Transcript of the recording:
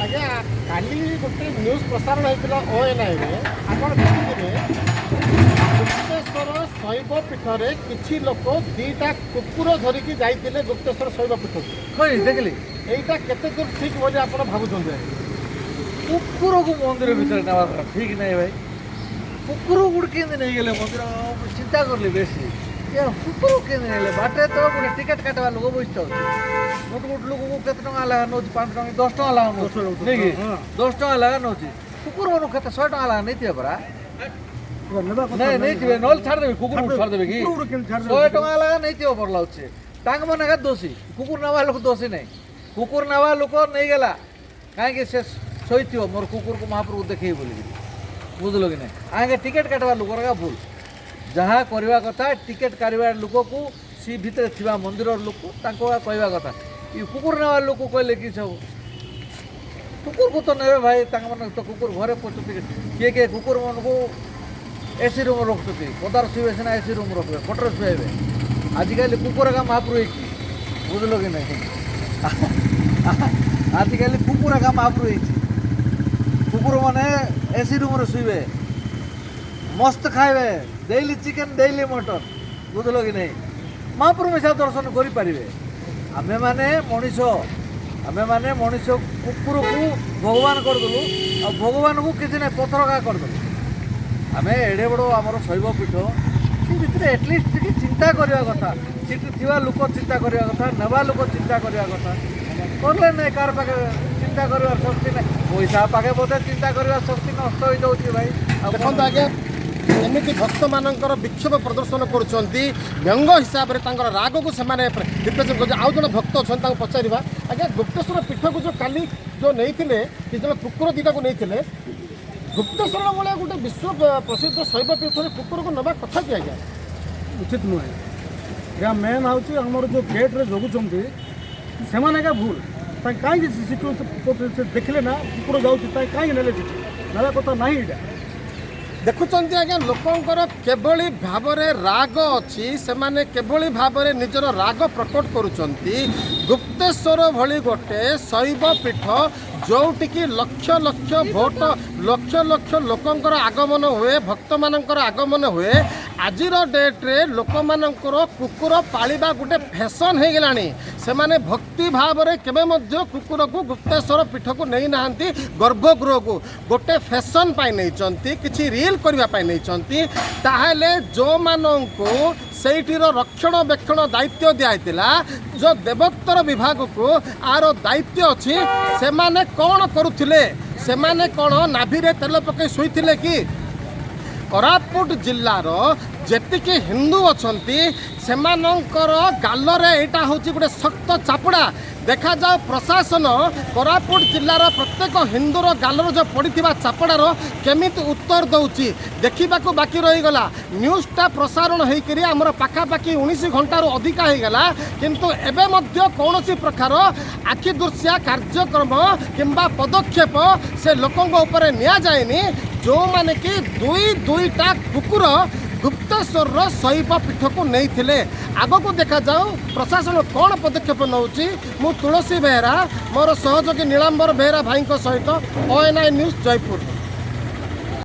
ଆଜ୍ଞା, କାଲି ଗୋଟେ ନ୍ୟୁଜ୍ ପ୍ରସାରଣ ହେଇଥିଲା ଓଏନ୍ଆଇରେ, ଆପଣ ଦେଖିଥିବେ। ଗୁପ୍ତେଶ୍ୱର ଶୈବ ପୀଠରେ କିଛି ଲୋକ ଦିଟା କୁକୁର ଧରିକି ଯାଇଥିଲେ ଗୁପ୍ତେଶ୍ୱର ଶୈବ ପୀଠକୁ। ହଁ, ଦେଖିଲି। ଏଇଟା କେତେ ଦୂର ଠିକ୍ ବୋଲି ଆପଣ ଭାବୁଛନ୍ତି, ଆଜ୍ଞା? କୁକୁରକୁ ମନ୍ଦିର ଭିତରେ ନେବା କଥା ଠିକ୍ ନାହିଁ ଭାଇ। କୁକୁର ଗୋଟେ କେମିତି ନେଇଗଲେ ମନ୍ଦିର? ମୁଁ ଚିନ୍ତା କଲି ବେଶୀ ଯେ କୁକୁର କେମିତି ନେଲେ। ବାଟରେ ତ ଗୋଟେ ଟିକେଟ୍ କାଟିବା ଲୋକ ବସିଥାଉଛି। ଗୋଟେ ଗୋଟେ ଲୋକକୁ କେତେ ଟଙ୍କା ଲେଖା ନେଉଛି? 5 ଟଙ୍କା, 10 ଟଙ୍କା ଲେଖା ନେଉଛି ନାଇଁ କି? 10 ଟଙ୍କା ଲେଖା ନେଉଛି। କୁକୁର ମାନଙ୍କୁ କେତେ, 100 ଟଙ୍କା ଲେଖା ନେଇଥିବେ ପରା? ନାଇଁ, ନେଇଥିବେ, ନହେଲେ ଛାଡ଼ିଦେବେ। କୁକୁରକୁ ଛାଡ଼ିଦେବେ କି? 100 ଟଙ୍କା ଲେଖା ନେଇଥିବ ବର ଲାଗୁଛି। ତାଙ୍କ ମାନେ ଏକା ଦୋଷୀ, କୁକୁର ନେବା ଲୋକ ଦୋଷୀ ନାହିଁ। କୁକୁର ନେବା ଲୋକ ନେଇଗଲା କାହିଁକି? ସେ ଶୋଇଥିବ ମୋର କୁକୁରକୁ ମହାପ୍ରଭୁ ଦେଖେଇବି ବୋଲିକିରି, ବୁଝିଲ କି ନାହିଁ? ଆଜ୍ଞା, ଟିକେଟ୍ କାଟିବା ଲୋକର ଏକା ଭୁଲ। ଯାହା କରିବା କଥା, ଟିକେଟ୍ କାଟିବା ଲୋକକୁ, ସି ଭିତରେ ଥିବା ମନ୍ଦିରର ଲୋକ, ତାଙ୍କୁ ଏକା କହିବା କଥା। ଏ କୁକୁର ନେବା ଲୋକ କହିଲେ କି ସବୁ କୁକୁରକୁ ତ ନେବେ ଭାଇ। ତାଙ୍କ ମାନେ ତ କୁକୁର ଘରେ ପୋଷୁଛନ୍ତି। କିଏ କିଏ କୁକୁରମାନଙ୍କୁ ଏସି ରୁମ୍ ରଖୁଛନ୍ତି। ପଦାର ଶୋଇବେ ସିନା, ଏସି ରୁମ୍ ରଖିବେ, ଖଟରେ ଶୁଆଇବେ। ଆଜିକାଲି କୁକୁର ଏକା ମହାପ୍ରଭୁ ହେଇଛି, ବୁଝିଲ କି ନାହିଁ? ଆଜିକାଲି କୁକୁର ଏକା ମହାପ୍ରଭୁ ହେଇଛି। କୁକୁରମାନେ ଏସି ରୁମ୍ରେ ଶୋଇବେ, ମସ୍ତ ଖାଇବେ, ଡେଇଲି ଚିକେନ୍, ଡେଇଲି ମଟନ୍, ବୁଝିଲ କି ନାହିଁ? ମହାପ୍ରଭୁ ମିଶା ଦର୍ଶନ କରିପାରିବେ। ଆମେମାନେ ମଣିଷ, ଆମେମାନେ ମଣିଷ କୁକୁରକୁ ଭଗବାନ କରିଦେଲୁ ଆଉ ଭଗବାନକୁ କିଛି ନାହିଁ, ପଥର କା କରିଦେଲୁ। ଆମେ ଏଡ଼େ ବଡ଼ ଆମର ଶୈବ ପୀଠ, ସେ ଭିତରେ ଆଟଲିଷ୍ଟ ଟିକେ ଚିନ୍ତା କରିବା କଥା। ସେଠି ଥିବା ଲୋକ ଚିନ୍ତା କରିବା କଥା, ନେବା ଲୋକ ଚିନ୍ତା କରିବା କଥା। କଲେ ନାହିଁ। କାହାର ପାଖେ ଚିନ୍ତା କରିବାର ଶକ୍ତି ନାହିଁ। ପଇସା ପାଖେ ବୋଧେ ଚିନ୍ତା କରିବା ଶକ୍ତି ନଷ୍ଟ ହେଇଯାଉଛି ଭାଇ, ଆଉ କଣ? ଦେଖନ୍ତୁ ଆଜ୍ଞା, ଏମିତି ଭକ୍ତମାନଙ୍କର ବିକ୍ଷୋଭ ପ୍ରଦର୍ଶନ କରୁଛନ୍ତି। ବ୍ୟଙ୍ଗ ହିସାବରେ ତାଙ୍କର ରାଗକୁ ସେମାନେ ରିପ୍ରେଜେଣ୍ଟ କରୁଛନ୍ତି। ଆଉ ଜଣେ ଭକ୍ତ ଅଛନ୍ତି, ତାଙ୍କୁ ପଚାରିବା। ଆଜ୍ଞା, ଗୁପ୍ତେଶ୍ୱର ପୀଠକୁ ଯେଉଁ କାଲି ଯେଉଁ ନେଇଥିଲେ, କିଛି ଜଣ କୁକୁର ଦୁଇଟାକୁ ନେଇଥିଲେ, ଗୁପ୍ତେଶ୍ୱର ଭଳିଆ ଗୋଟେ ବିଶ୍ୱ ପ୍ରସିଦ୍ଧ ଶୈବ ପୀଠରେ କୁକୁରକୁ ନେବା କଥା କି ଆଜ୍ଞା? ଉଚିତ ନୁହେଁ। ଏହା ମେନ୍ ହେଉଛି ଆମର ଯେଉଁ ଗେଟ୍ରେ ଜଗୁଛନ୍ତି, ସେମାନେ ଏକା ଭୁଲ। ତାଙ୍କେ କାହିଁକି ସେଠୁ ସେ ଦେଖିଲେ ନା କୁକୁର ଯାଉଛି, ତାଙ୍କେ କାହିଁକି ନେଲେ ସେଠି? ନେବା କଥା ନାହିଁ ଏଇଟା। ଦେଖୁଛନ୍ତି ଆଜ୍ଞା, ଲୋକଙ୍କର କିଭଳି ଭାବରେ ରାଗ ଅଛି, ସେମାନେ କିଭଳି ଭାବରେ ନିଜର ରାଗ ପ୍ରକଟ କରୁଛନ୍ତି। ଗୁପ୍ତେଶ୍ୱର ଭଳି ଗୋଟେ ଶୈବ ପୀଠ, ଯେଉଁଠିକି ଲକ୍ଷ ଲକ୍ଷ ଭୋଟ, ଲକ୍ଷ ଲକ୍ଷ ଲୋକଙ୍କର ଆଗମନ ହୁଏ, ଭକ୍ତମାନଙ୍କର ଆଗମନ ହୁଏ, ଆଜିର ଡେଟ୍ରେ ଲୋକମାନଙ୍କର କୁକୁର ପାଳିବା ଗୋଟେ ଫ୍ୟାସନ୍ ହେଇଗଲାଣି। ସେମାନେ ଭକ୍ତି ଭାବରେ କେବେ ମଧ୍ୟ କୁକୁରକୁ ଗୁପ୍ତେଶ୍ୱର ପୀଠକୁ ନେଇନାହାନ୍ତି ଗର୍ଭଗୃହକୁ। ଗୋଟେ ଫ୍ୟାସନ୍ ପାଇଁ ନେଇଛନ୍ତି, କିଛି ରିଲ୍ କରିବା ପାଇଁ ନେଇଛନ୍ତି। ତାହେଲେ ଯେଉଁମାନଙ୍କୁ ସେଇଠିର ରକ୍ଷଣବେକ୍ଷଣ ଦାୟିତ୍ୱ ଦିଆହେଇଥିଲା, ଯେଉଁ ଦେବୋତ୍ତର ବିଭାଗକୁ ଆର ଦାୟିତ୍ୱ ଅଛି, ସେମାନେ କ'ଣ କରୁଥିଲେ? ସେମାନେ କ'ଣ ନାଭିରେ ତେଲ ପକାଇ ଶୋଇଥିଲେ କି? କୋରାପୁଟ ଜିଲ୍ଲାର ଯେତିକି ହିନ୍ଦୁ ଅଛନ୍ତି, ସେମାନଙ୍କର ଗାଲରେ ଏଇଟା ହେଉଛି ଗୋଟେ ଶକ୍ତ ଚାପୁଡ଼ା। ଦେଖାଯାଉ ପ୍ରଶାସନ କୋରାପୁଟ ଜିଲ୍ଲାର ପ୍ରତ୍ୟେକ ହିନ୍ଦୁର ଗାଲରେ ଯେଉଁ ପଡ଼ିଥିବା ଚାପୁଡ଼ାର କେମିତି ଉତ୍ତର ଦେଉଛି, ଦେଖିବାକୁ ବାକି ରହିଗଲା। ନ୍ୟୁଜ୍ଟା ପ୍ରସାରଣ ହେଇକରି ଆମର ପାଖାପାଖି 19 ଘଣ୍ଟାରୁ ଅଧିକା ହେଇଗଲା, କିନ୍ତୁ ଏବେ ମଧ୍ୟ କୌଣସି ପ୍ରକାର ଆଖି ଦୃଶ୍ୟ କାର୍ଯ୍ୟକ୍ରମ କିମ୍ବା ପଦକ୍ଷେପ ସେ ଲୋକଙ୍କ ଉପରେ ନିଆଯାଇନି, ଯେଉଁମାନେ କି ଦୁଇ ଦୁଇଟା କୁକୁର ଗୁପ୍ତେଶ୍ୱରର ଶୈବ ପୀଠକୁ ନେଇଥିଲେ। ଆଗକୁ ଦେଖାଯାଉ ପ୍ରଶାସନ କ'ଣ ପଦକ୍ଷେପ ନେଉଛି। ମୁଁ ତୁଳସୀ ବେହେରା, ମୋର ସହଯୋଗୀ ନୀଳାମ୍ବର ବେହେରା ଭାଇଙ୍କ ସହିତ ଓଏନ୍ଆଇ ନ୍ୟୁଜ୍, ଜୟପୁର।